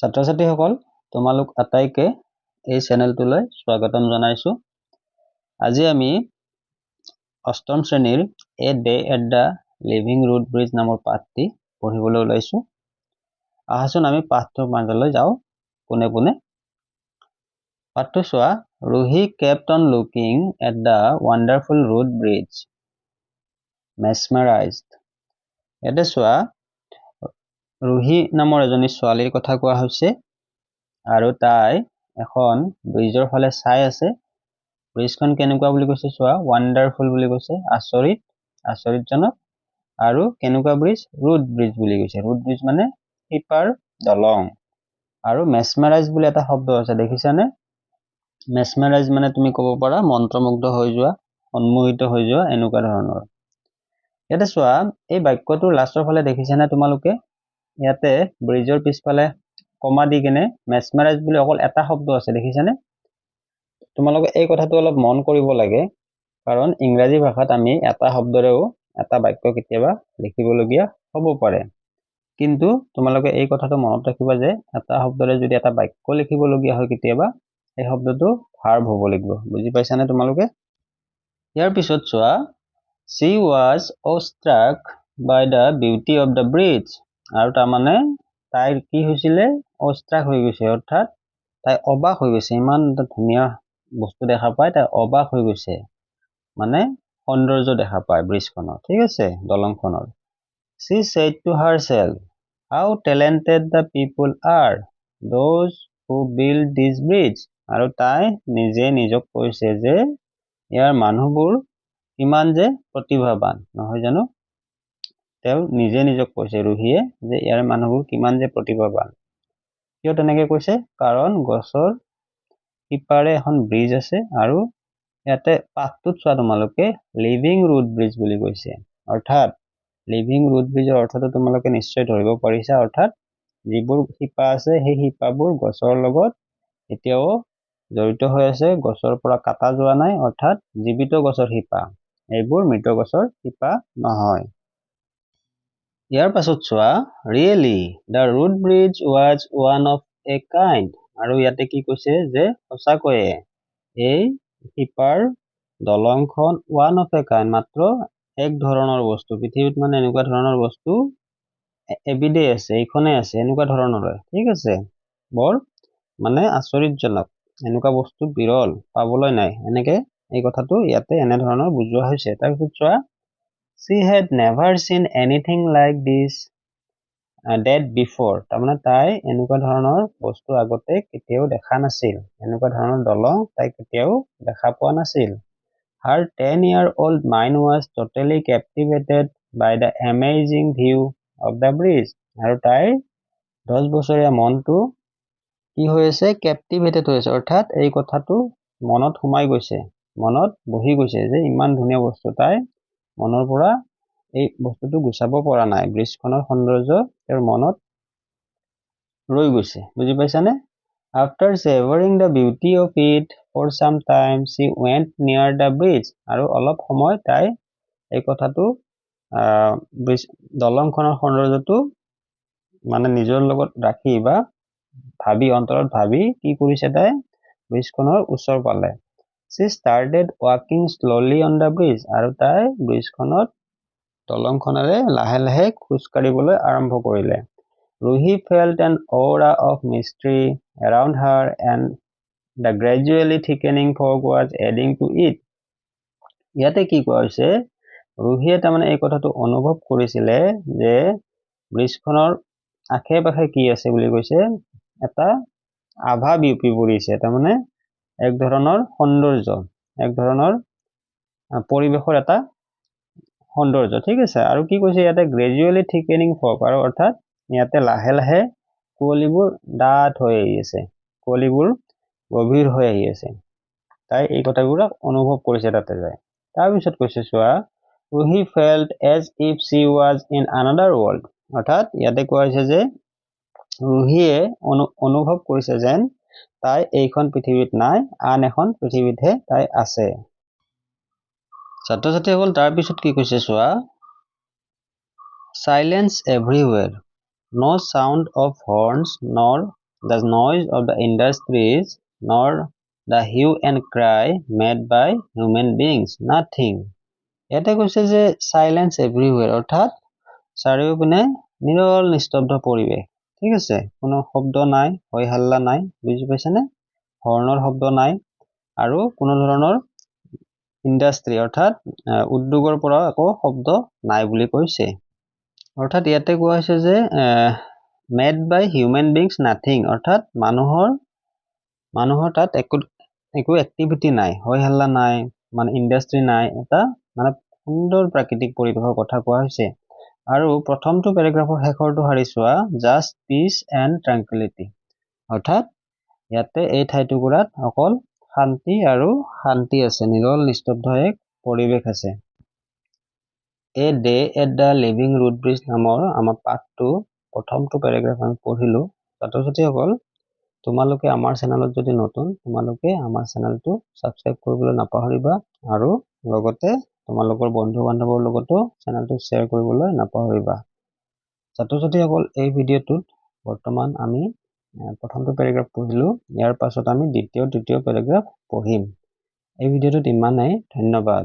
ছাত্ৰ ছাত্ৰীসকল, তোমালোক আটাইকে এই চেনেলটোলৈ স্বাগতম জনাইছোঁ। আজি আমি অষ্টম শ্ৰেণীৰ "A Day at the Living Root Bridge" নামৰ পাঠটি পঢ়িবলৈ ওলাইছোঁ। আহাচোন, আমি পাঠটোৰ মাজলৈ যাওঁ পোনে পোনে। পাঠটো চোৱা। Ruhi kept on looking at the wonderful root bridge, mesmerized. ইয়াতে চোৱা, ৰুহি নামৰ এজনী ছোৱালীৰ কথা কোৱা হৈছে আৰু তাই এখন ব্ৰিজৰ ফালে চাই আছে। ব্ৰিজখন কেনেকুৱা বুলি কৈছে চোৱা, ৱাণ্ডাৰফুল বুলি কৈছে, আচৰিত, আচৰিতজনক। আৰু কেনেকুৱা ব্ৰিজ? ৰুট ব্ৰিজ বুলি কৈছে। ৰুট ব্ৰিজ মানে শিপাৰ দলং। আৰু মেচমেৰাইজ বুলি এটা শব্দ আছে, দেখিছানে? মেচমেৰাইজ মানে তুমি ক'ব পাৰা মন্ত্ৰমুগ্ধ হৈ যোৱা, সন্মোহিত হৈ যোৱা, এনেকুৱা ধৰণৰ। ইয়াতে চোৱা, এই বাক্যটোৰ লাষ্টৰ ফালে দেখিছানে তোমালোকে? ইয়াতে ব্ৰিজৰ পিছফালে কমা দি কেনে মেচমেৰাইজ বুলি অকল এটা শব্দ আছে, দেখিছানে? তোমালোকে এই কথাটো অলপ মন কৰিব লাগে, কাৰণ ইংৰাজী ভাষাত আমি এটা শব্দৰেও এটা বাক্য কেতিয়াবা লিখিবলগীয়া হ'ব পাৰে। কিন্তু তোমালোকে এই কথাটো মনত ৰাখিবা যে এটা শব্দৰে যদি এটা বাক্য লিখিবলগীয়া হয় কেতিয়াবা, সেই শব্দটো ভাৰ্ব হ'ব লাগিব। বুজি পাইছানে তোমালোকে? ইয়াৰ পিছত চোৱা, She was awestruck by the beauty of the bridge. আৰু তাৰমানে তাইৰ কি হৈছিলে? অষ্ট্ৰাক হৈ গৈছে, অৰ্থাৎ তাই অবাক হৈ গৈছে। ইমান এটা ধুনীয়া বস্তু দেখা পাই তাই অবাক হৈ গৈছে, মানে সৌন্দৰ্য দেখা পায় ব্ৰিজখনৰ, ঠিক আছে, দলংখনৰ। She said to herself, "How talented the people are, those who build this bridge." আৰু তাই নিজে নিজক কৈছে যে ইয়াৰ মানুহবোৰ কিমান যে প্ৰতিভাৱান, নহয় জানো? তেওঁ নিজে নিজক কৈছে ৰুহিয়ে যে ইয়াৰ মানুহবোৰ কিমান যে প্ৰতিভাৱান। কিয় তেনেকে কৈছে? কাৰণ গছৰ সিপাৰে এখন ব্ৰিজ আছে। আৰু ইয়াতে পাঠটোত চোৱা তোমালোকে, লিভিং ৰুট ব্ৰিজ বুলি কৈছে। অৰ্থাৎ লিভিং ৰুট ব্ৰিজৰ অৰ্থটো তোমালোকে নিশ্চয় ধৰিব পাৰিছা। অৰ্থাৎ যিবোৰ শিপা আছে, সেই শিপাবোৰ গছৰ লগত এতিয়াও জড়িত হৈ আছে, গছৰ পৰা কাটা যোৱা নাই। অৰ্থাৎ জীৱিত গছৰ শিপা এইবোৰ, মৃত গছৰ শিপা নহয়। ইয়াৰ পাছত চোৱা, Really, the root bridge was one of a kind. আৰু ইয়াতে কি কৈছে যে সঁচাকৈয়ে এই শিপাৰ দলংখন ওৱান অফ এ কাইণ্ড, মাত্ৰ এক ধৰণৰ বস্তু। পৃথিৱীত মানে এনেকুৱা ধৰণৰ বস্তু এবিধেই আছে, এইখনেই আছে এনেকুৱা ধৰণৰে, ঠিক আছে? বৰ মানে আচৰিতজনক, এনেকুৱা বস্তু বিৰল, পাবলৈ নাই। এনেকে এই কথাটো ইয়াতে এনেধৰণৰ বুজোৱা হৈছে। তাৰপিছত চোৱা, She had never seen anything like this that before. তাৰমানে তাই এনেকুৱা ধৰণৰ বস্তু আগতে কেতিয়াও দেখা নাছিল। এনেকুৱা ধৰণৰ দলং তাই কেতিয়াও দেখা পোৱা নাছিল। Her 10-year-old mind was totally captivated by the amazing view of the bridge. আৰু তাইৰ 10 বছৰীয়া মনটো কি হৈ আছে? কেপটিভেটেড হৈ আছে। অৰ্থাৎ এই কথাটো মনত সোমাই গৈছে, মনত বহি গৈছে যে ইমান ধুনীয়া বস্তু, তাই মনৰ পৰা এই বস্তুটো গুচাব পৰা নাই। ব্ৰিজখনৰ সৌন্দৰ্য তেওঁৰ মনত ৰৈ গৈছে। বুজি পাইছানে? After savouring the beauty of it for some time, she went near the bridge. আৰু অলপ সময় তাই এই কথাটো, ব্ৰিজ দলংখনৰ সৌন্দৰ্যটো মানে নিজৰ লগত ৰাখি বা ভাবি, অন্তৰত ভাবি কি কৰিছে? তাই ব্ৰিজখনৰ ওচৰ পালে। She started walking slowly on the bridge. আৰু তাই ব্ৰিজখনত, দলংখনেৰে লাহে লাহে খোজ কাঢ়িবলৈ আৰম্ভ কৰিলে। Ruhi felt an aura of mystery around her, and the gradually thickening fog was adding to it. ইয়াতে কি কোৱা হৈছে? ৰুহিয়ে তাৰমানে এই কথাটো অনুভৱ কৰিছিলে যে ব্ৰিজখনৰ আশে পাশে কি আছে বুলি কৈছে? এটা আভা বিয়পি পৰিছে। তাৰমানে এক ধৰণৰ সৌন্দৰ্য, এক ধৰণৰ পৰিৱেশৰ এটা সৌন্দৰ্য, ঠিক আছে? আৰু কি কৈছে ইয়াতে? Gradually thickening fog. আৰু অৰ্থাৎ ইয়াতে লাহে লাহে কুঁৱলীবোৰ ডাঠ হৈ আহি আছে, কুঁৱলীবোৰ গভীৰ হৈ আহি আছে। তাই এই কথাবিলাক অনুভৱ কৰিছে তাতে যায়। তাৰপিছত কৈছে চোৱা, Ruhi felt as if she was in another world. অৰ্থাৎ ইয়াতে কোৱা হৈছে যে ৰুহিয়ে অনুভৱ কৰিছে যেন তাই এইখন পৃথিৱীত নাই, আন এখন পৃথিৱীতহে তাই আছে। ছাত্ৰ ছাত্ৰীসকল, তাৰপিছত কি কৈছে চোৱা, Silence everywhere, no sound of horns nor the noise of the industries nor the hue and cry made by human beings, nothing. ইয়াতে কৈছে যে চাইলেঞ্চ এভৰিৱেৰ, অৰ্থাৎ চাৰিওপিনে নিৰল নিস্তব্ধ পৰিৱেশ, ঠিক আছে, কোনো শব্দ নাই, হৈ হাল্লা নাই, বুজি পাইছেনে? হৰ্ণৰ শব্দ নাই আৰু কোনো ধৰণৰ ইণ্ডাষ্ট্ৰী অৰ্থাৎ উদ্যোগৰ পৰা একো শব্দ নাই বুলি কৈছে। অৰ্থাৎ ইয়াতে কোৱা হৈছে যে made by human beings nothing, অৰ্থাৎ মানুহৰ তাত একো এক্টিভিটি নাই, হৈ হাল্লা নাই, মানে ইণ্ডাষ্ট্ৰী নাই, এটা মানে সুন্দৰ প্ৰাকৃতিক পৰিৱেশৰ কথা কোৱা হৈছে। আৰু প্ৰথমটো পেৰাগ্ৰাফৰ শেষৰটো শাৰী চোৱা, জাষ্ট পিচ এণ্ড ট্ৰেংকুইলিটি, অৰ্থাৎ ইয়াতে এই ঠাইটুকুৰাত অকল শান্তি আৰু শান্তি আছে, নিৰল নিস্তব্ধ এক পৰিৱেশ আছে। A day at the living root bridge নামৰ আমাৰ পাঠটো প্ৰথমটো পেৰাগ্ৰাফ আমি পঢ়িলোঁ। ছাত্ৰ ছাত্ৰীসকল, তোমালোকে আমাৰ চেনেলত যদি নতুন, তোমালোকে আমাৰ চেনেলটো ছাবস্ক্ৰাইব কৰিবলৈ নাপাহৰিবা আৰু লগতে তোমালোকৰ বন্ধু বান্ধৱৰ লগতো চেনেলটো শ্বেয়াৰ কৰিবলৈ নাপাহৰিবা। ছাত্ৰ ছাত্ৰীসকল, এই ভিডিঅ'টোত বৰ্তমান আমি প্ৰথমটো পেৰাগ্ৰাফ পঢ়িলোঁ, ইয়াৰ পাছত আমি দ্বিতীয় তৃতীয় পেৰাগ্ৰাফ পঢ়িম। এই ভিডিঅ'টোত ইমানেই, ধন্যবাদ।